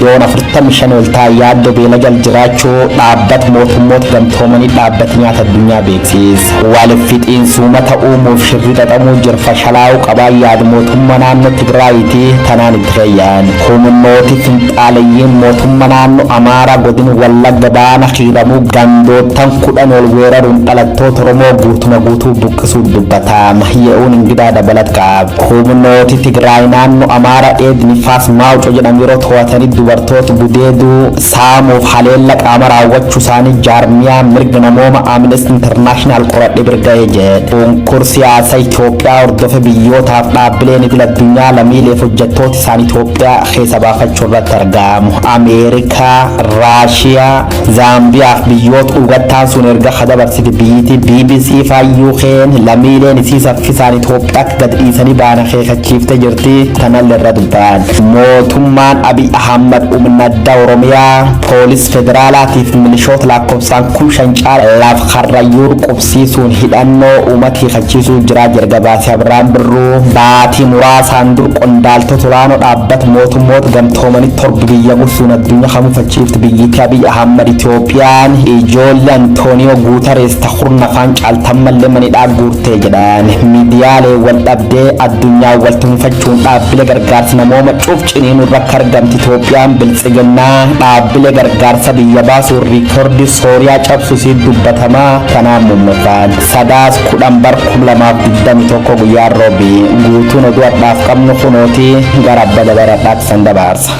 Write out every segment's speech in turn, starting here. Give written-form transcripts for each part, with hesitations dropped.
Miliyoona 45 ol ta'an yaaddoo beela jala jiraachuu dhaabbata mootummoota gamtoomanii dhaabbati nyaata addunyaa beeksiise. Wal fixiinsi uummata uumuuf shirri xaxamuu jira fashalaa'uu qabaa yaada mootummaa naannoo Tigraayiiti tanaan itti fayyaan. Humnooti finxaaleyyiin mootummaa naannoo Amaaraa godina Wallagga baana kiiramuu gandoottan 10 ol weeraruun dhalattoota Oromoo guutuma guutuu buqqisuu dubbatama. Ye'uun ingidaa dabalat qaba. Humnooti Tigraay naannoo Amaaraa dheed Nifaas Maawuco jedhamu yeroo to'atanii dubartoota gudeeduu saamuuf haleella qaama raawwachuu isaanii jaarmiyaa mirga namooma Amnesty International qoradhe birga'ee jedhe. Unkur siyaasa Itoophiyaa hordofe biyyootaaf dhaabbileen idil addunyaa lammiileef hojjettoota isaan Itoophiyaa keessa baafachuu irratti argamu. Ameerikaa, Raashiyaa, Zaambiyaa fi biyyoota dhugattaan sun erga kadabarsite biyyittii BBC faa UK'n lammiileen isii saffisaan Itoophiyaa akka gad dhiisanii ba'an akeekachiiftee jirti. Tanallee irra dubbaan. Mootummaan Abiy Ahmad humna addaa Oromiyaa, poolis federaalaatiif milishoota lakkoofsaan 5,000 caala laf karrayyuu qubsiisuun hidhannoo uummata hiikachiisuu jira jedha gabaase Abiraan Birruu. Baatii muraasaan dur qondaaltota olaanoo dhaabbata mootummoota gamtoomanii torba biyya gursuun addunyaa kamufachiiftu biyyittii Abiy Ahmad Itoophiyaan ijoollee Antooniyoo Guutarees ta afaan caaltammallee manidhaa guurtee jedhan. Miidiyaalee wal dhabdee addunyaa wal tumfachuun dhaabbilee gargaarsa namooma cuuf ciniinuu irra akka argamti Itoophiyaan biltsiginnaa dhaabbilee gargaarsa biyya baasuun riikoordii Sooriyaa cabsu isii dubbatamaa kanaan muummeffaan. Sadaas 10 bar 2021 guyyaa roobii guutuun oduu har'aaf qabnu kunooti gara abba dabara dhaabsan dabarsa.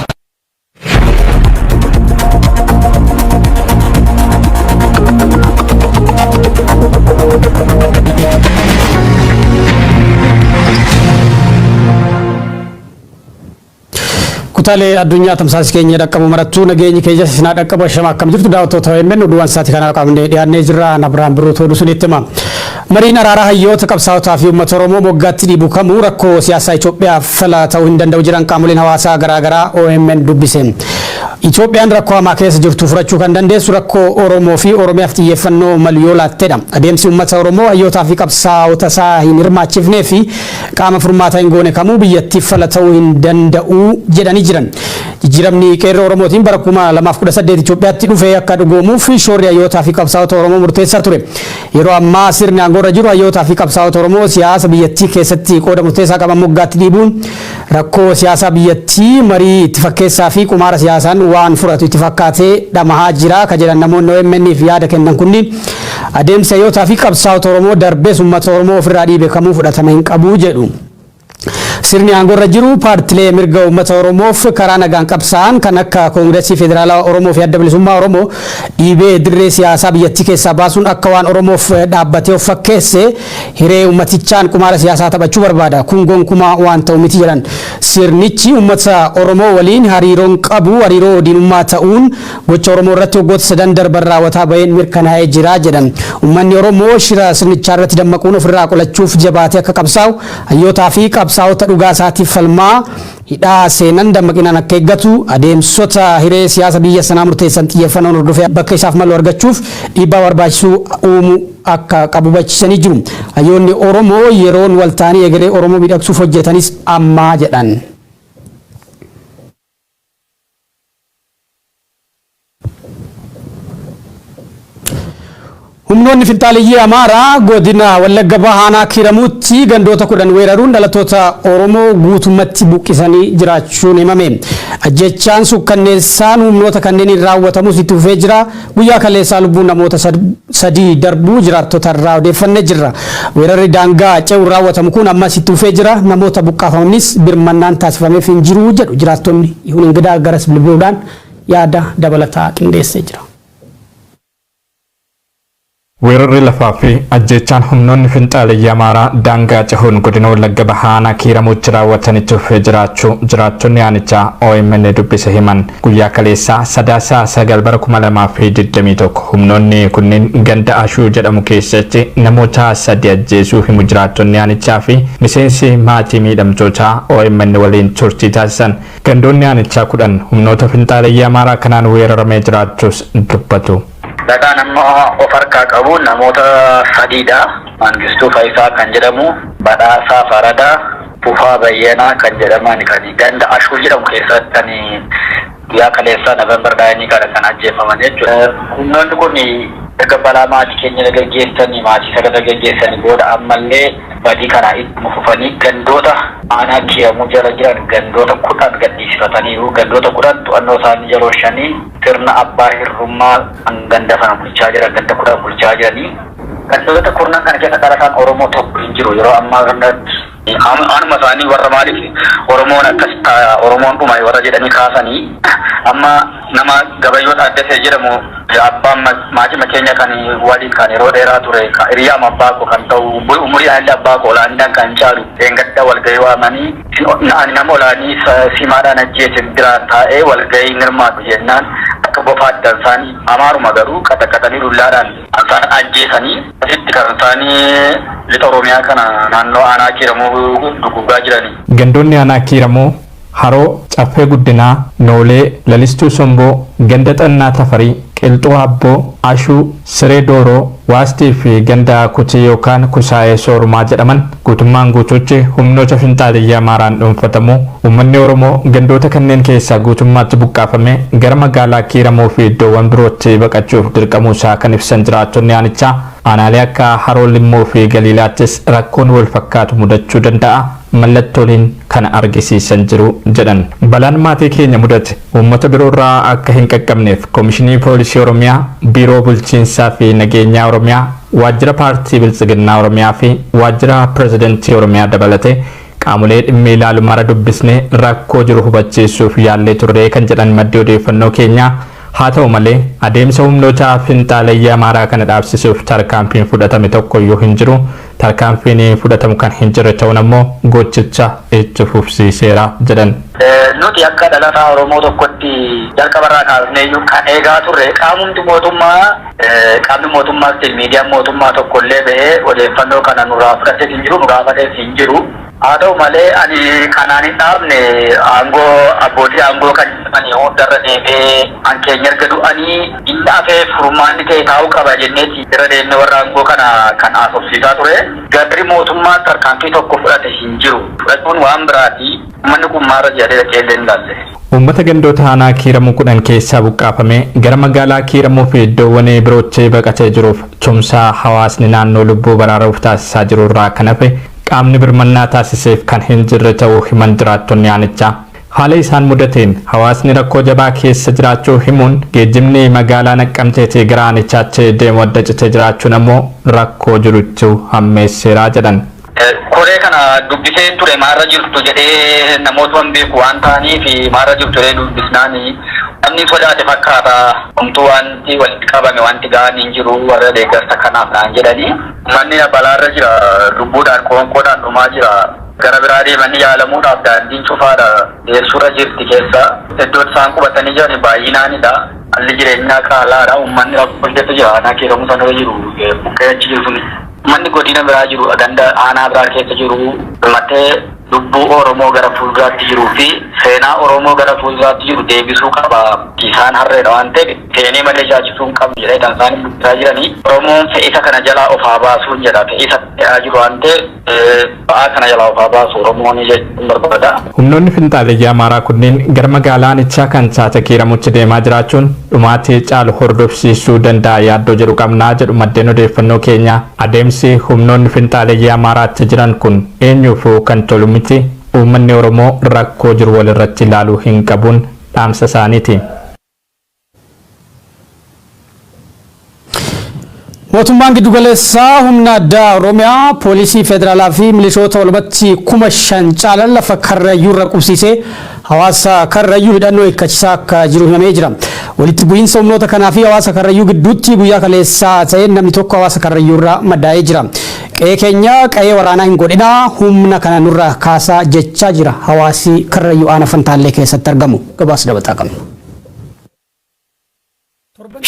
Kutaalee addunyaa tamsaasa keenya dhaqqabu marattuu nageenyi keenya isinaa dhaqqabu shama akkam jirtu daawwattoota OMN oduuwwan sa'aatii kanaa qabnee dhiyaannee jirra Nabraan Birruu tooduu sunitti hima. Mariin araaraa hayyoota qabsaa'otaa fi uummata Oromoo moggaatti dhiibu kamuu rakkoo siyaasaa Itoophiyaaf fala ta'uu hin danda'u jedhan qaamoleen hawaasaa garaagaraa OMN dubbise. Itoophiyaan rakkoo hamaa keessa jirtu furachuu kan dandeessu rakkoo Oromoo fi Oromiyaaf xiyyeeffannoo malu yoo laattedha. Adeemsi uummata Oromoo hayyootaa fi qabsaa'ota isaa hin hirmaachifnee fi qaama furmaataa hin goone kamuu biyyattiif fala ta'uu hin danda'u jedhanii jiran. Jijjiiramni qeerroo Oromootiin bara 2018 Itoophiyaatti dhufe akka dhugoomuuf shoorri hayyootaa fi qabsaa'ota Oromoo murteessaa ture. Yeroo ammaa sirni aangoorra jiru hayyootaa fi qabsaa'ota Oromoo siyaasa biyyattii keessatti qooda murteessaa qaban moggaatti dhiibuun rakkoo siyaasaa biyyattii marii itti fakkeessaa fi qumaara siyaasaan waan furatu itti fakkaatee dhamahaa jira ka jedhan namoonni OMN'f yaada kennan kunniin adeemsa hayyootaa fi qabsaa'ota Oromoo darbees uummata Oromoo ofirraa dhiibe kamuu fudhatama hin qabu jedhu. Sirni aangoorra jiru paartilee mirga uummata Oromoof karaa nagaan qabsaa'an kan akka Koongireesii Federaalawaa Oromoo fi Adda Bilisummaa Oromoo dhiibee dirree siyaasaa biyyattii keessaa baasuun akka waan Oromoof dhaabbatee of fakkeesse hiree uummatichaan qumaara siyaasaa taphachuu barbaada. Kun gonkumaa waan ta'u miti jedhan. Sirnichi uummata Oromoo waliin hariiroon qabu hariiroo diinummaa ta'uun gocha Oromoo irratti waggoota sadan darban raawwataa baheen mirkanaa'ee jira jedhan. Uummanni Oromoo shira sirnichaa irratti dammaquun ofirraa qolachuuf jabaatee akka qabsaa'u hayyootaa fi qabsaa'ota dhugaa isaatiif falmaa hidhaa seenan dammaqinaan akka eeggatu adeemsota hiree siyaasa biyya sanaa murteessan xiyyeeffannoon hordofee bakka isaaf malu argachuuf dhiibbaa barbaachisu uumuu akka qabu hubachiisanii jiru. Hayyoonni Oromoo yeroon wal ta'anii egeree Oromoo miidhagsuuf hojjetanis ammaa jedhan. Humnoonni finxaaliyyii Amaaraa godina Wallagga Bahaa aanaa Kiiramuutti gandoota 10 weeraruun dhalattoota Oromoo guutummatti buqqisanii jiraachuun himame. Ajjechaan sukkanneessaan humnoota kanneeniin raawwatamus itti fufee jira. Guyyaa kaleessaa lubbuun namoota sadii darbuu jiraattota irraa odeeffannee jirra. Weerarri daangaa ce'uun raawwatamu kun ammas itti fufee jira. Namoota buqqaafamanis birmannaan taasifameef hin jiru jedhu jiraattonni. Yihuun Ingidaa garas bilbiluudhaan yaada dabalataa qindeessee jira. Weerarri lafaa fi ajjeechaan humnoonni finxaaleyyii Amaaraa daangaa cehuun godina Wallagga Bahaa aanaa Kiiramuutti raawwatan itti fufee jiraachuu jiraattonni aanichaa OMN dubbise himan. Guyyaa kaleessaa Sadaasa 9 bara 2021 humnoonni kunneen ganda Ashuu jedhamu keessatti namoota sadi ajjeesuu himu jiraattonni aanichaa fi miseensi maatii miidhamtootaa OMN waliin turtii taasisan. Gandoonni aanichaa 10 humnoota finxaaleyyii Amaaraa kanaan weeraramee jiraachuus dubbatu. Ragaan amma of harkaa qabu namoota sadiidha. Mangistuu Fayisaa kan jedhamu, Badhaasaa Faradaa, Fufaa Bayyanaa kan jedhaman kan ganda Ashuu jedhamu keessatti kan Guyyaa kaleessaa November 9 kana kan ajjeefaman jechuudha. Humnoonni kun erga balaa maatii keenya gaggeessanii, maatii sagada gaggeessanii booda ammallee badii kana ittuma fufanii gandoota aanaa Kiiramuu jala jiran gandoota 10 gadhiisifataniiru. Gandoota 10 to'annoo isaanii jala oolchanii sirna abbaa hirrummaa ganda kana bulchaa jiran, ganda 10 bulchaa jiranii. Gandoota kurnan kana keessa dhalataan Oromoo tokko hin jiru yeroo ammaa kanatti. Anuma isaanii warra maaliif Oromoon akkas ta'a, Oromoon dhuma warra jedhanii kaasanii, amma nama Gabayyoo Taaddasee jedhamu, abbaan maatii keenya kan waliin kan yeroo dheeraa ture, hiriyaa abbaa koo kan ta'u, umurii illee abbaa koo olaanidhaan kan caalu, dheengadda walgahii waamanii, ani nama olaanii simaadhaan ajjeese bira taa'ee walgahii hin hirmaatu jennaan, akka bofaatti isaanii Amaaruma garuu qaxaqaxanii dullaadhaan isaan ajjeesanii, asitti kan isaanii lixa Oromiyaa kana naannoo aanaa Kiiramuu duguugaa jirani. Gandoonni aanaa Kiiramuu Haroo, Caffee Guddinaa, Noolee, Lalistuu Somboo, Ganda Xannaa Tafarii, Qilxuu Abboo, Ashuu, Siree Dooroo, Waastii fi ganda Kutii yookaan Kusaayee Soorumaa jedhaman guutummaan guutuutti humnoota finxaaleyyii Amaaraan dhuunfatamu. Uummanni Oromoo gandoota kanneen keessaa guutummaatti buqqaafame gara magaalaa Kiiramuu fi iddoowwan birootti baqachuuf dirqamuu isaa kan ibsan jiraattonni aanichaa, aanaalee akka Haroo Limmuu fi Galiilaattis rakkoon wal fakkaatu mudachuu danda'a, mallattooliin kana argisiisan jiru jedhan. Balaan maatii keenya mudate uummata biroorraa akka hin qaqqabneef Koomishinii Poolisii Oromiyaa, Biiroo Bulchiinsaa fi Nageenyaa Oromiyaa, Waajjira Paartii Biltsiginnaa Oromiyaa fi Waajjira Pirezidantii Oromiyaa dabalatee qaamolee dhimmi ilaalu mara dubbisnee rakkoo jiru hubachiisuuf yaallee turree kan jedhan maddi odeeffannoo keenyaa, haa ta'u malee adeemsa humnoota finxaaleyyii Amaaraa kana dhaabsisuuf tarkaanfiin fudhatame tokkoyyuu hin jiru. Tarkaanfiin fudhatamu kan hin jirre ta'uun ammoo gochicha itti fufsiiseera jedhan. Nuti akka dhalataa Oromoo tokkotti jalqabarraa kaasnee iyyuu kan eegaa turre qaamumti mootummaa, qaamni mootummaas ta'e miidiyaan mootummaa tokkollee ba'ee odeeffannoo kana nurraa fudhatee hin jiru, nu gaafatees hin jiru. Haa ta'u malee ani kanaan hin dhaabne, aangoo abbootii aangoo kan jedhamanii hundarra deemee an keenya erga du'anii inni hafee furmaanni ta'e taa'uu qaba jenneeti irra deemnee warra aangoo kana kan haasofsiisaa ture. Garri mootummaa tarkaanfii tokko fudhate hin jiru. Fudhachuun waan biraati. Uummanni kun maarra jedhee dhaqee illee hin ilaalle. Uummata gandoota aanaa Kiiramuu 10 keessaa buqqaafamee gara magaalaa Kiiramuu fi iddoowwan birootti baqatee jiruuf tumsaa hawaasni naannoo lubbuu baraaruuf taasisaa jiru irraa kan hafe qaamni birmannaa taasiseef kan hin jirre ta'uu himan jiraattonni aanichaa. Haala isaan mudateen hawaasni rakkoo jabaa keessa jiraachuu himuun, geejjibni magaalaa Naqqamteetii gara aanichaatti deemu adda citee jiraachuun ammoo rakkoo jirutti hammeesseeraa jedhan. Koree kana dubbisee ture, maarra jirtu jedhee, namoota beeku waan ta'aniif maarra jirtu jedhee dubbisnaani namni sodaate fakkaata. Homtuu wanti walitti qabame wanti ga'aan hin jiru warra deeggarsa kanaaf naan jedhanii. Manni balaarra jira, lubbuudhaan qoonqoodhaan dhumaa jira. Gara biraa deemanii yaalamuudhaaf daandiin cufaadha. Geessuurra jirti keessa. Iddoo isaan qubatanii jiran baay'inaanidha. Haalli jireenyaa qaalaadha. Uummanni rakkoo keessa jira. Aanaa Kiiramuu sanarra jiru, buqqee achi jiru suni. Manni godina biraa jiru, ganda aanaa biraa keessa jiru matee lubbuu Oromoo gara fuulduraatti jiruu fi seenaa Oromoo gara fuulduraatti jiru deebisuu qaba. Isaan harreedha waan ta'eef seenee malee jiraachisuu hin qabnu jedhee kan isaan dubbisaa jiranii. Oromoon fe'isa kana jalaa of haa baasuun jedha. Fe'isa fe'aa jiru waan ta'eef ba'aa kana jalaa of haa baasu Oromoon jechuun barbaada. Humnoonni finxaaleyyii Amaaraa kunneen gara magaalaa aanichaa kan taate Kiiramutti deemaa jiraachuun dhumaatii caalu hordofsiisuu danda'a yaaddoo jedhu qabnaa jedhu maddeen odeeffannoo keenyaa. Adeemsi humnoonni finxaaleyyii Amaaraatti jiran kun eenyuufuu kan tolu miti. Uummanni Oromoo rakkoo jiru walirratti ilaaluu hin qabuun dhaamsa isaaniiti. Mootummaan giddugaleessaa humna addaa Oromiyaa, poolisii federaalaa fi milishoota walumatti 5,000 caalan lafa Karrayyuu irra qubsiisee hawaasa Karrayyuu hidhannoo hiikkachiisaa akka jiru himamee jira. Walitti bu'iinsa humnoota kanaa fi hawaasa Karrayyuu gidduutti guyyaa kaleessaa ta'een namni tokko hawaasa Karrayyuu irraa madaa'ee jira. Qe'ee keenya qe'ee waraanaa hin godhinaa, humna kana nurra kaasaa jechaa jira hawaasi Karrayyuu aanaa Fantaallee keessatti argamu. Gabaasa dabalataa qabna.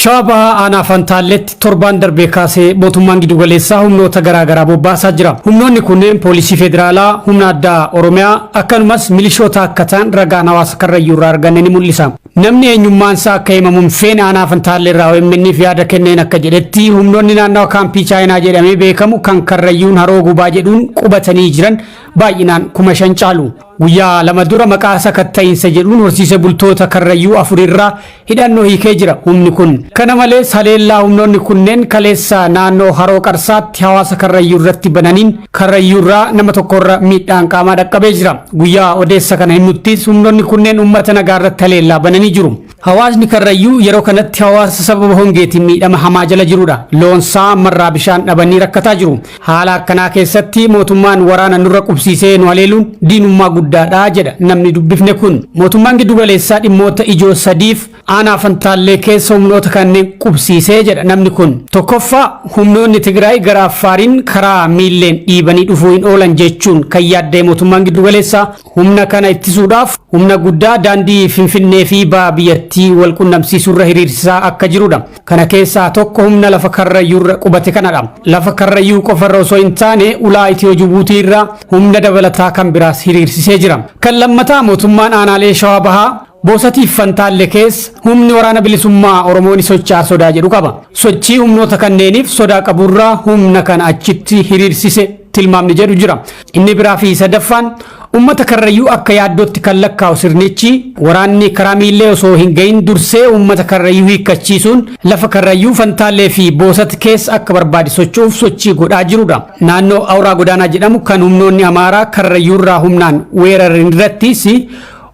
Shawaa Bahaa aanaa Fantaalleetti torbaan darbee kaasee mootummaan giddugaleessaa humnoota garaagaraa bobbaasaa jira. Humnoonni kunneen poolisii federaalaa, humna addaa Oromiyaa akkanumas milishoota akka ta'an ragaan hawaasa Karrayyuu irraa arganne ni mul'isa. Namni eenyummaan isaa akka himamu hin feene aanaa Fantaallee irraa OMN'f yaada kenneen akka jedhetti, humnoonni naannawa kaampii Chaayinaa jedhamee beekamu kan Karrayyuun Haroo Gubaa jedhuun qubatanii jiran baay'inaan 5,000 caalu. Guyyaa 2 dura maqaa sakatta'iinsa jedhuun horsiise bultoota Karrayyuu 4 irraa hidhannoo hiikee jira humni kun. Kana malees haleellaa humnoonni kunneen kaleessa naannoo Haroo Qarsaatti hawaasa Karrayyuu irratti bananiin Karrayyuu irraa nama tokkorra miidhaan qaamaa dhaqqabee jira. Guyyaa odeessa kana himnuttis humnoonni kunneen uummata nagaa irratti haleellaa bananii jiru. Hawaasni Karrayyuu yeroo kanatti hawaasa sababa hongeetiin miidhama hamaa jala jirudha. Loonsaa marraa bishaan dhabanii rakkataa jiru. Haala akkanaa keessatti mootummaan waraana nurra qubsiisee nu haleeluun diinummaa guddaadha jedha namni dubbifne kun. Mootummaan giddugaleessaa dhimmoota ijoo sadiif aanaa Fantaallee keessa humnoota kanneen qubsiisee jedha namni kun. Tokkoffaa, humnoonni Tigraay gara Affaariin karaa miilleen dhiibanii dhufuu hin oolan jechuun kan yaadda'e mootummaan giddugaleessaa humna kana ittisuudhaaf humna guddaa daandii Finfinnee fi baha biyyattii wal qunnamsiisurra hiriirsisaa akka jirudha. Kana keessaa tokko humna lafa Karrayyuurra qubate kanadha. Lafa Karrayyuu qofarra osoo hin taane ulaa Itiyoo Jibuutii irraa humna dabalataa kan biraas hiriirsisee jira. Kan lammataa, mootummaan aanaalee Shawaa Bahaa Boosatiif Fantaalle keessa humni waraana bilisummaa Oromoo ni socho'a sodaa jedhu qaba. Sochii humnoota kanneeniif sodaa qaburraa humna kana achitti hiriirsise tilmaamni jedhu jira. Inni biraa fi sadaffaan, uummata Karrayyuu akka yaaddootti kan lakkaa'u sirnichi waraanni karaa miillee osoo hin gahin dursee uummata Karrayyuu hiikkachiisuun lafa Karrayyuu, Fantaallee fi Boosat keessa akka barbaade socho'uuf sochii godhaa jirudha. Naannoo Awuraa Godaanaa jedhamu kan humnoonni Amaaraa Karrayyuurraa humnaan weeraran irrattis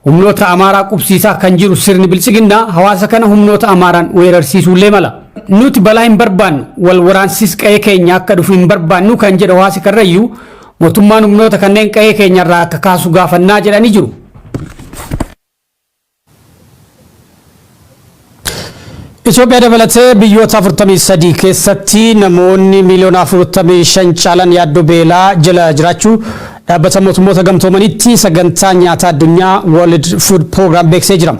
humnoota Amaaraa qubsiisaa kan jiru sirni biltsiginnaa hawaasa kana humnoota Amaaraan weerarsiisuullee mala. Nuti balaa hin barbaannu, wal waraansis qa'ee keenya akka dhufu hin barbaannu kan jedhu hawaasi Karrayyuu mootummaan humnoota kanneen qa'ee keenyarraa akka kaasu gaafannaa jedhanii jiru. Itoophiyaa dabalatee biyyoota 43 keessatti namoonni miiliyoona 45 caalan yaaddoo beelaa jala jiraachuu dhaabbata mootummoota gamtoomanitti sagantaa nyaataa addunyaa World Food Program beeksisee jira.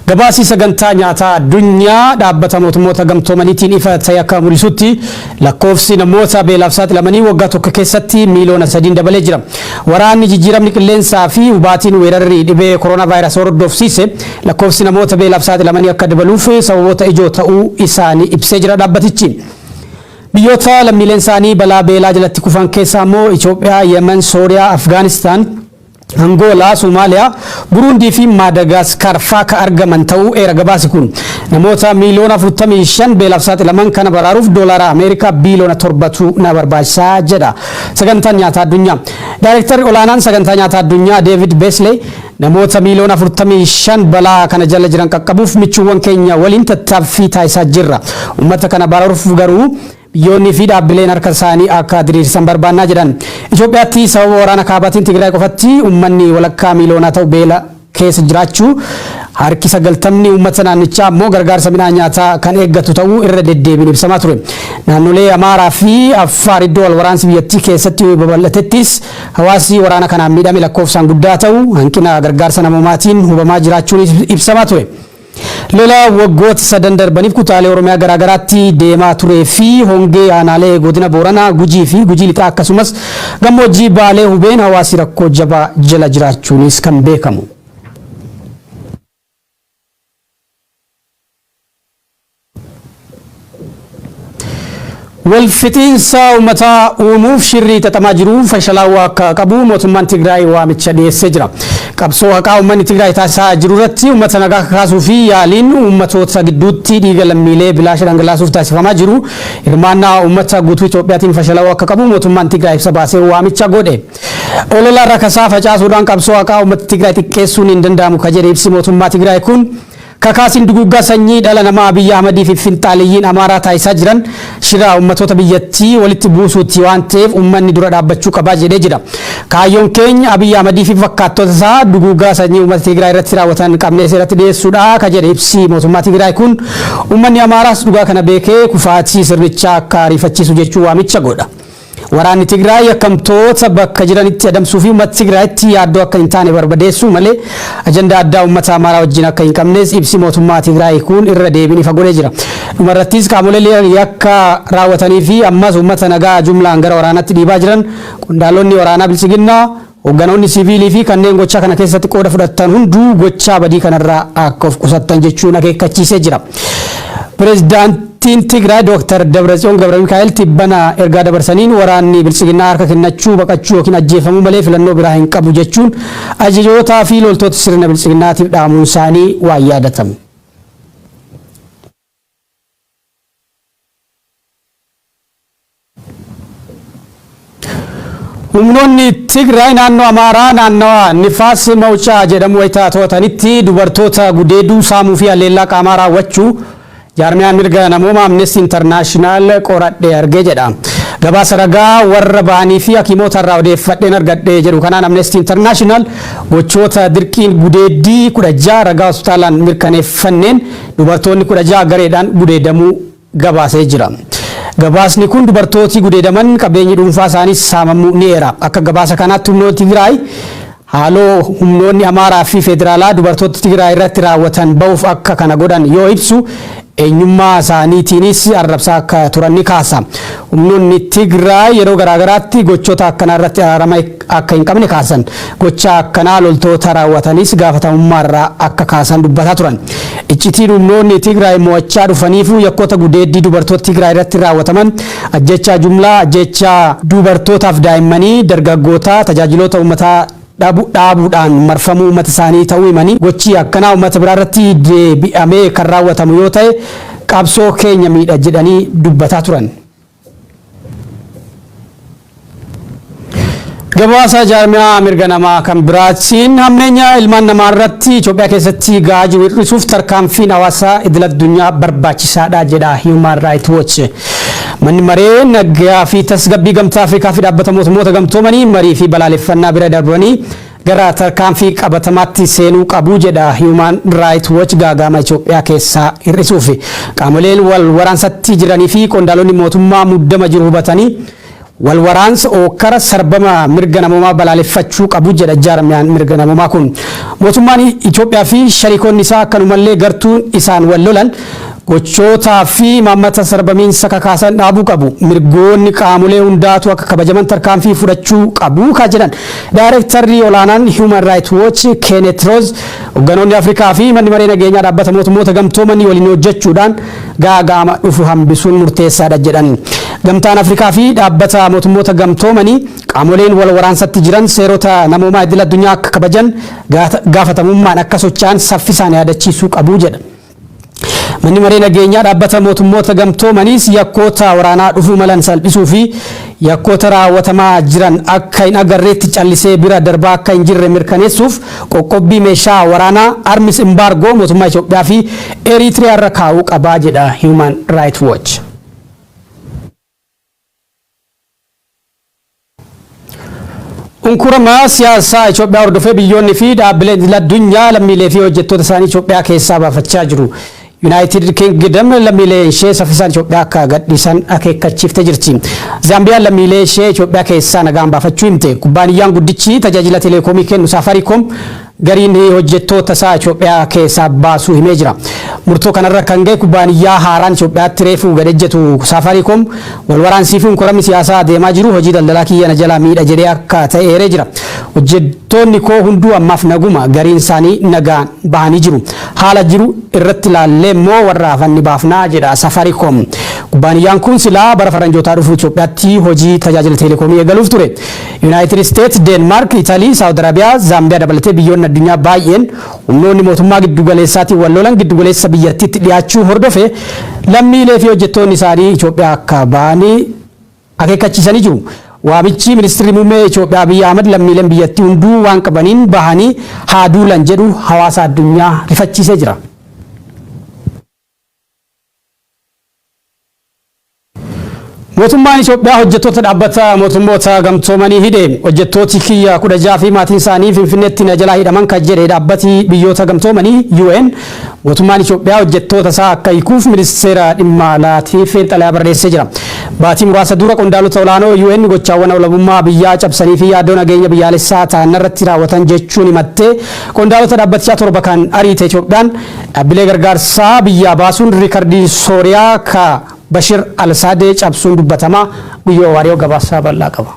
Gabaasi sagantaa nyaataa addunyaa dhaabbata mootummoota gamtoomaniitiin ifa ta'e akka mul'isutti lakkoofsi namoota beelaaf saaxilamanii waggaa tokko keessatti miiliyoona 3 dabalee jira. Waraanni, jijjiiramni qilleensaa fi hubaatiin weerarri dhibee koronaa vaayirasii hordofsiise lakkoofsi namoota beelaaf saaxilamanii akka dabaluuf sababoota ijoo ta'uu isaanii ibsee jira dhaabbatichi. Biyyoota lammiileen isaanii balaa beelaa jalatti kufan keessaa immoo Itoophiyaa, Yemen, Sooriyaa, Afgaanistaan, Angoolaa, Somaaliyaa, Buruundii fi Maadagaskar faa ka argaman ta'uu eera gabaasi kun. Namoota miiliyoona 45 beelaaf saaxilaman kana baraaruuf doolaara Ameerikaa biiliyoona 7tu na barbaachisaa jedha sagantaan nyaataa addunyaa. Daayirektarri olaanaan sagantaa nyaataa addunyaa Deevid Beesley namoota miiliyoona 45 balaa kana jala jiran qaqqabuuf michuuwwan keenya waliin tattaaffii taasisaa jirra. Uummata kana baraaruuf garuu biyyoonnii fi dhaabbileen harka isaanii akka diriirsan barbaannaa jedhan. Itoophiyaatti sababa waraana kaabaatiin Tigraay qofatti uummanni walakkaa miiliyoonaa ta'u beela keessa jiraachuu, harki 90ni uummata naannichaa ammoo gargaarsa midhaan nyaataa kan eeggatu ta'uu irra deddeebiin ibsamaa ture. Naannolee Amaaraa fi Affaar iddoo wal waraansi biyyattii keessatti babal'atettis hawaasi waraana kanaan miidhame lakkoofsaan guddaa ta'u hanqina gargaarsa namoomaatiin hubamaa jiraachuun ibsamaa ture. Lola waggoota sadan darbaniif kutaalee Oromiyaa garaagaraatti deemaa turee fi hongee aanaalee godina Booranaa, Gujii fi Gujii Lixaa akkasumas gammoojjii Baalee hubeen hawaasi rakkoo jabaa jala jiraachuunis kan beekamu. Walfixiinsa uummataa uumuuf shirri xaxamaa jiru fashalaa'uu akka qabu mootummaan Tigraay waamicha dhiyeessee jira. Qabsoo haqaa uummanni Tigraay taasisaa jiru irratti uummata nagaa kakaasuu fi yaaliin uummatoota gidduutti dhiiga lammiilee bilaasha dhangalaasuuf taasifamaa jiru hirmaannaa uummata guutuu Itoophiyaatiin fashalaa'uu akka qabu mootummaan Tigraay ibsa baasee waamicha godhe. Olola rakasaa facaasuudhaan qabsoo haqaa uummata Tigraay xiqqeessuun hin danda'amu ka jedhe ibsi mootummaa Tigraay kun, kakaasiin duguuggaa sanyii dhala namaa Abiyyi Ahmadii fi finxaaleyyiin Amaaraa taasisaa jiran shira uummatoota biyyattii walitti buusuuti waan ta'eef uummanni dura dhaabbachuu qabaa jedhee jira. Kaayyoon keenya Abiyyi Ahmadii fi fakkaattota isaa duguuggaa sanyii uummata Tigraay irratti raawwatan qabnee seeratti dhiyeessuudha ka jedhe ibsi mootummaa Tigraay kun, uummanni Amaaraas dhugaa kana beekee kufaatii sirnichaa akka ariifachiisu jechuu waamicha godha. Waraanni Tigraay yakkamtoota bakka jiranitti adamsuu fi uummata Tigraayitti yaaddoo akka hin taane barbadeessuu malee ajandaa addaa uummata Amaaraa wajjin akka hin qabnes ibsi mootummaa Tigraay kun irra deebiin ifa godhee jira. Dhumarrattis qaamolee yakka raawwatanii fi ammas uummata nagaa jumlaan gara waraanaatti dhiibaa jiran, qondaalonni waraanaa biltsiginnaa, hoogganoonni siviilii fi kanneen gochaa kana keessatti qooda fudhatan hunduu gochaa badii kanarraa akka of qusattan jechuun akeekkachiisee jira. Pireezidaant Pireezidaantiin Tigraay Dooktar Dabratsiyoon Gabramikaa'el tibbana ergaa dabarsaniin waraanni biltsiginnaa harka kennachuu, baqachuu yookiin ajjeefamuu malee filannoo biraa hin qabu jechuun ajajootaa fi loltoota sirna biltsiginnaatiif dhaamuun isaanii waan yaadatame. Humnoonni Tigraay naannoo Amaaraa naannawa Nifaas Mawucaa jedhamu wayitaa to'atanitti dubartoota gudeeduu, saamuu fi haleellaa qaamaa raawwachuu jaarmiyaan mirga namoomaa Amnesty International qoradhee argee jedha. Gabaasa ragaa warra ba'anii fi hakiimota irraa odeeffadheen argadhe jedhu kanaan Amnesty International gochoota dirqiin gudeeddii 16 ragaa hospitaalaan mirkaneeffanneen dubartoonni 16 gareedhaan gudeedamuu gabaasee jira. Gabaasni kun dubartooti gudeedaman qabeenyi dhuunfaa isaaniis saamamuu ni eera. Akka gabaasa kanaatti humnoonni Tigraay haaloo humnoonni Amaaraa fi Federaalaa dubartoota Tigraay irratti raawwatan ba'uuf akka kana godhan yoo ibsu, eenyummaa isaaniitiinis arrabsaa akka turan ni kaasa. Humnoonni Tigraay yeroo garaagaraatti gochoota akkanaa irratti araarama akka hin qabne kaasan. Gocha akkanaa loltoota raawwatanis gaafatamummaarraa akka kaasan dubbataa turan. Iccitiin humnoonni Tigraay mo'achaa dhufaniifu yakkoota gudeeddii dubartoota Tigraay irratti raawwataman, ajjechaa jumlaa, ajjechaa dubartootaaf daa'immanii, dargaggoota, tajaajiloota uummataa dhaabuudhaan marfamuu uummata isaanii ta'uu himanii, gochi akkanaa uummata biraa irratti deebi'amee kan raawwatamu yoo ta'e qabsoo keenya miidha jedhanii dubbataa turan. Gabaasa jaarmiyaa mirga namaa kan biraatiin hammeenya ilmaan namaa irratti Itoophiyaa keessatti gahaa jiru hir'isuuf tarkaanfiin hawaasaa idil addunyaa barbaachisaadha jedha Human Rights Watch. Manni maree nagaa fi tasgabbii Gamtaa Afrikaa fi dhaabbata mootummoota gamtoomanii marii fi balaaleffannaa bira darbanii gara tarkaanfii qabatamaatti seenuu qabu jedha Human Rights Watch gaaga'ama Itoophiyaa keessaa hir'isuuf. Qaamoleen wal waraansatti jiranii fi qondaalonni mootummaa muddama jiru hubatanii wal waraansa, ookkara, sarbama mirga namoomaa balaaleffachuu qabu jedha jaarmiyaan mirga namoomaa kun. Mootummaan Itoophiyaa fi shariikonni isaa, akkanumallee gartuun isaan wal lolan, gochootaa fi imaammata sarbamiinsa kakaasan dhaabuu qabu. Mirgoonni qaamolee hundaatu akka kabajaman tarkaanfii fudhachuu qabu ka jedhan Daayirektarri olaanaan Human Rights Watch Kenneth Roth, hoogganoonni Afrikaa fi manni maree nageenyaa dhaabbata mootummoota gamtoomanii waliin hojjechuudhaan gaaga'ama dhufu hambisuun murteessaadha jedhan. Gamtaan Afrikaa fi dhaabbata mootummoota gamtoomanii qaamoleen wal waraansatti jiran seerota namoomaa idil addunyaa akka kabajan, gaafatamummaan akka socho'an saffisaan yaadachiisuu qabu jedha. Manni maree nageenyaa dhaabbata mootummoota gamtoomaniis yakkoota waraanaa dhufuu malan salphisuu fi yakkoota raawwatamaa jiran akka hin agarreetti callisee bira darbaa akka hin jirre mirkaneessuuf qoqqobbii meeshaa waraanaa, arms embargo, mootummaa Itoophiyaa fi Eritiriyaa irra kaa'uu qabaa jedha Human Rights Watch. Unkurama siyaasaa Itoophiyaa hordofee biyyoonni fi dhaabbileen idil addunyaa lammiilee fi hojjettoota isaanii Itoophiyaa keessaa baafachaa jiru. United Kingdom lammiilee ishee saffisaan Itoophiyaa akka gadhiisan akeekkachiiftee jirti. Zaambiyaan lammiilee ishee Itoophiyaa keessaa nagaan baafachuu himte. Kubbaaniyyaan guddichi tajaajila teleekoomii kennu Safaricom gariin hojjettoota isaa Itoophiyaa keessaa baasuu himee jira. Murtoo kanarra kan ga'e kubbaaniyyaa haaraan Itoophiyaatti reefuu gad ejjetu Safaricom wal waraansii fi unkuramni siyaasaa deemaa jiru hojii daldalaa kiyya na jalaa miidha jedhee akka ta'e eeree jira. "Hojjettoonni koo hunduu ammaaf naguma, gariin isaanii nagaan bahanii jiru. Haala jiru irratti ilaallee immoo warra hafan ni baafnaa" jedha Safaricom. Kubbaaniyyaan kun silaa bara faranjootaa dhufu Itoophiyaatti hojii tajaajila teleekoomii eegaluuf ture. United States, Deenmaark, Italii, Saawud Arabiyaa, Zaambiyaa dabalatee biyyoonni addunyaa baay'een humnoonni mootummaa giddugaleessaatiin wal lolan giddugaleessa biyyattiitti dhiyaachuu hordofe lammiilee fi hojjettoonni isaanii Itoophiyaa akka ba'anii akeekkachiisanii jiru. Waamichi ministeerri muummee Itoophiyaa Abiyyi Ahmad lammiileen biyyattii hunduu waan qabaniin bahanii haa duulan jedhu hawaasa addunyaa rifachiisee jira. Mootummaan Itoophiyaa hojjettoota dhaabbata mootummoota gamtoomanii hidhe. "Hojjettooti kiyya 16 fi maatiin isaanii Finfinneetti na jalaa hidhaman" kan jedhe dhaabbati biyyoota gamtoomanii UN, mootummaan Itoophiyaa hojjettoota isaa akka hiikuuf ministeera dhimma alaatiif xalayaa barreessee jira. Baatii muraasa dura qondaalota olaanoo UN gochaawwan walabummaa biyyaa cabsanii fi yaaddoo nageenya biyyaalessaa ta'an irratti raawwatan jechuun himattee qondaalota dhaabbatichaa torba kan ariite Itoophiyaan, dhaabbilee gargaarsaa biyyaa baasuun riikardii Sooriyaa ka Bashir Al-Saadee cabsuun dubbatamaa. Guyyoo Waariyoo gabaasaa bal'aa qaba.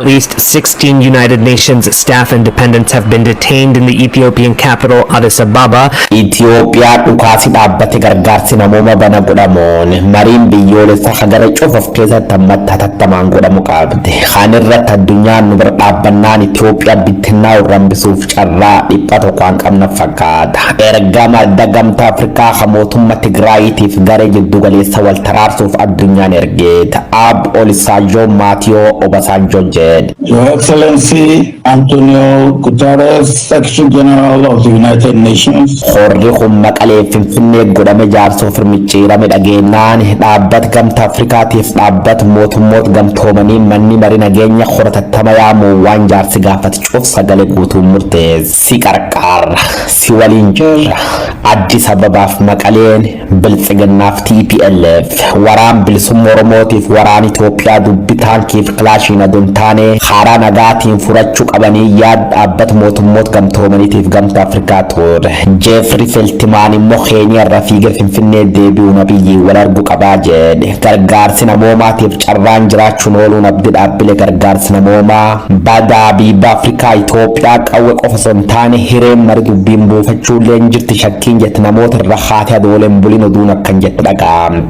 At least 16 United Nations staff and dependents have been detained in the Ethiopian capital, Addis Ababa. Itoophiyaa dhukaasi dhaabbate gargaarsi namooma bana godhamuun mariin biyyoolessaa hagara cufa of keessatti ammatti hatattamaan godhamu qabdi. Kan irratti addunyaan nu bira dhaabbannaan Itoophiyaa bittinnaa irra hambisuuf carraa dhipha tokko hin qabne fakkaata. Ergama adda Gamtaa Afrikaa kan mootummaa Tigraayiitiif garee jiddu galeessa wal taraarsuuf addunyaan ergeeta. Ab Olusegun Maatiyoo Obasanjo jedhe. Your Excellency Antonio Guterres, Secretary General of the United Nations. Horri kun Maqalee Finfinnee godhame jaarsoo firmicciirame dhageenyaan dhaabbata Gamtaa Afrikaatiif dhaabbata mootummoota gamtoomanii manni marii nageenya horatattama yaamuu waan jaarsi gaafate cuuf sagalee guutuun murteesse. Si qarqaarra, si waliin jirra. Addis Ababaaf Maqaleen, Biltsiginnaaf TPLF, waraan bilisummaa Oromootiif waraan Itoophiyaa dubbi taankiif kilaashiin aduun taane karaa nagaatiin furachuu qabanii yaad dhaabbata mootummoota gamtoomaniitiif Gamtaa Afrikaa ture. Jeefri Feltimaan immoo Keeniyaa irra fiigee Finfinnee deebi'uun Abiyyi wal arguu qabaa jedhe. Gargaarsi namoomaatiif carraan jiraachuun ooluun abdii dhaabbilee gargaarsi namoomaa badaa biyya Afrikaa Itoophiyaa qawwe qofa osoo hin taane hireen mari dubbiin buufachuullee hin jirti shakkiin jette namoota irra haatee adooleen bulin oduun akkan jette dhaga'amte.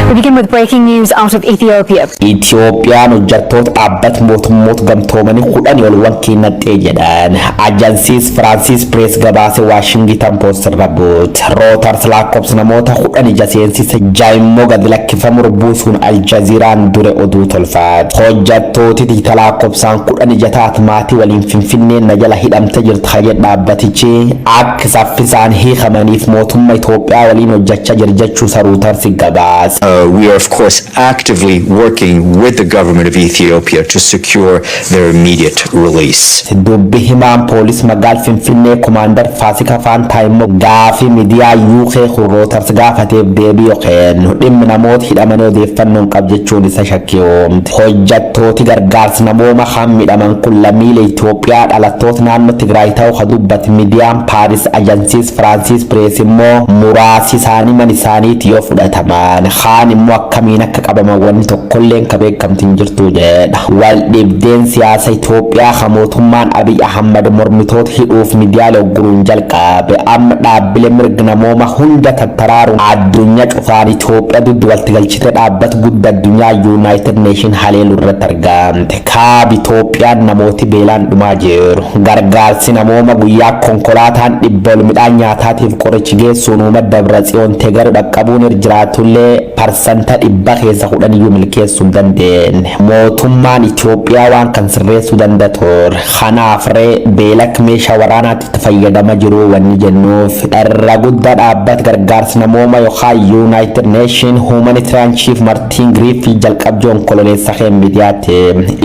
We begin with breaking news out of Ethiopia. Itoophiyaan hojjettoota dhaabbata mootummoota gamtoomanii 10 ol wankiinaxxee jedhan. Ajansiis Firaansis Pirees gabaase Waashingitan Poost irra buute. Rootars lakkoofsa namoota 10 ija seensise jaimmoo gadi lakkifamu buusuun Aljaziiraan dure oduu tolfaate. Hojjettooti tiita lakkoofsaan 10 ija taat maatii waliin Finfinnee na jala hidhamte jirti jedhe dhaabbatichi akka saffisaan hiikamaniif mootummaa Itoophiyaa waliin hojjechaa jira jechuu Rootars gabaase. We are, of course, actively working with the government of Ethiopia to secure their immediate release. Dubbi himaan poolis magaal Finfinnee Komaandar Faasika Faantaa immoo gaafii miidiyaa UK Reuters gaafateef deebii yoo kennu dhimmi namoota hidhamanii odeeffannoon qab jechuun isa shakkiyoomte. Hojjettooti gargaarsa namooma kan midhaman kun lammiilee Itoophiyaa dhalattoota naannoo Tigraay ta'uu kan dubbate miidiyaan Paaris Ajansiis Firaansis Pirees immoo muraasi isaanii mana isaaniitti yoo fudhataman kaan immoo akkamiin akka qabaman wanni tokkolleen ka beekamti hin jirtu jedha. Wal dhibdeen siyaasa Itoophiyaa kan mootummaan Abiy Ahmad mormitoota hidhuuf miidiyaalee ogguruun jalqabe amma dhaabbilee mirga namooma hunda tattaraaruun addunyaa cufaan Itoophiyaa duddu walitti galchite dhaabbata guddaa addunyaa United Nation haleelu irratti argamte. Kaaba Itoophiyaan namooti beelaan dhumaa jiru. Gargaarsi namooma guyyaa konkolaataan 100 ol midhaan nyaataatiif qorichi geessuun uummata Dabra Tsiyoon Tegaru dhaqqabuun irra jiraatullee 100% keessa 10 iyyuu milkeessuu hin dandeenye. Mootummaan Itoophiyaa waan kan sirreessuu danda'a ture. Kanaaf ree beelak meeshaa waraanaatti itti fayyadama jiru wanni jennuuf irra guddaa dhaabbata gargaarsa namooma yookaan United Nation Humanitarian Chief Martin Griffith jalqabjoo onkololeessa keen miidiyaatti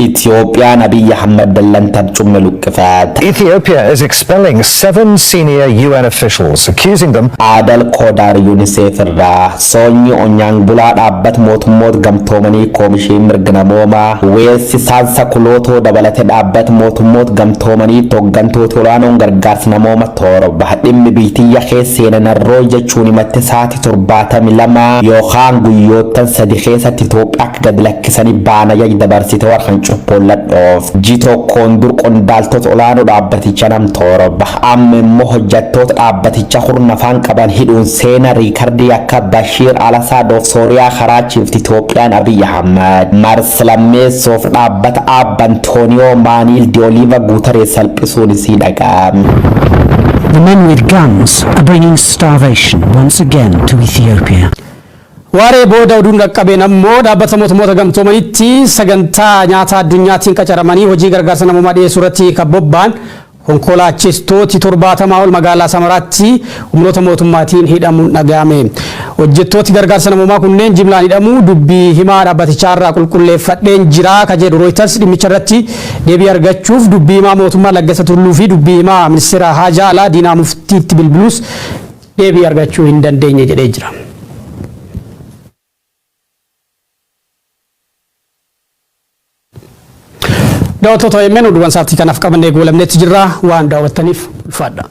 Itoophiyaan Abiy Ahmad dallantar cumme luqqifate. Ethiopia is expelling seven senior UN officials, accusing them Adal Kodaar UNICEF irraa Soonyi Onyang Bulaa dhaabbata mootummoota gamtoomanii koomishinii mirga namoomaa Weessi Saansa Kulootoo dabalate dhaabbata mootummoota gamtoomanii hooggantoota olaanoon gargaarsa namooma 7 dhimmi biitiyya keessa seenanarroo jechuun himatte sa'aatii 72 yookaan guyyoottan 3 keessatti Itoophiyaa akka gad lakkisanii baana jaji dabarsite warran cuppoolladhoof. Ji tokkoon dur qondaaltota olaanoo dhaabbaticha nam 7 amma immoo hojjettoota dhaabbaticha hurnafaan qaban hidhuun seena riikardii akka Bashiir Alasaadoof Sooriyaa karaachiifti Itoophiyaan Abiy Ahmad. Mars lammeessoof dhaabbata Abba Antooniyoo Maaniil Dioliiva Guutaree salphisuun isii dhaga'ame. The men with guns are bringing starvation once again to Ethiopia. Waaree booda oduun qaqqabeen ammoo dhaabbata mootummoota gamtoomanitti sagantaa nyaataa addunyaatiin qacaramanii hojii gargaarsa namoomaa dhiyeessuu irratti kan bobba'an konkolaachistooti 70 ol magaalaa Samaraatti humnoota mootummaatiin hidhamuun dhaga'ame. Hojjettooti gargaarsa namoomaa kunneen jimlaan hidhamuu dubbii himaa dhaabbatichaa irraa qulqulleeffadheen jira ka jedhu Reuters dhimmicha irratti deebii argachuuf dubbii himaa mootummaa Laggasa Tulluu fi dubbii himaa ministeera Haajaa Alaa Diinaa Muftiitti bilbiluus deebii argachuu hin dandeenye jedhee jira. Daawwattoota OMN, oduuwwan sa'aatii kanaaf qabannee goolabneetti jirra. Waan daawwattaniif ulfaadha.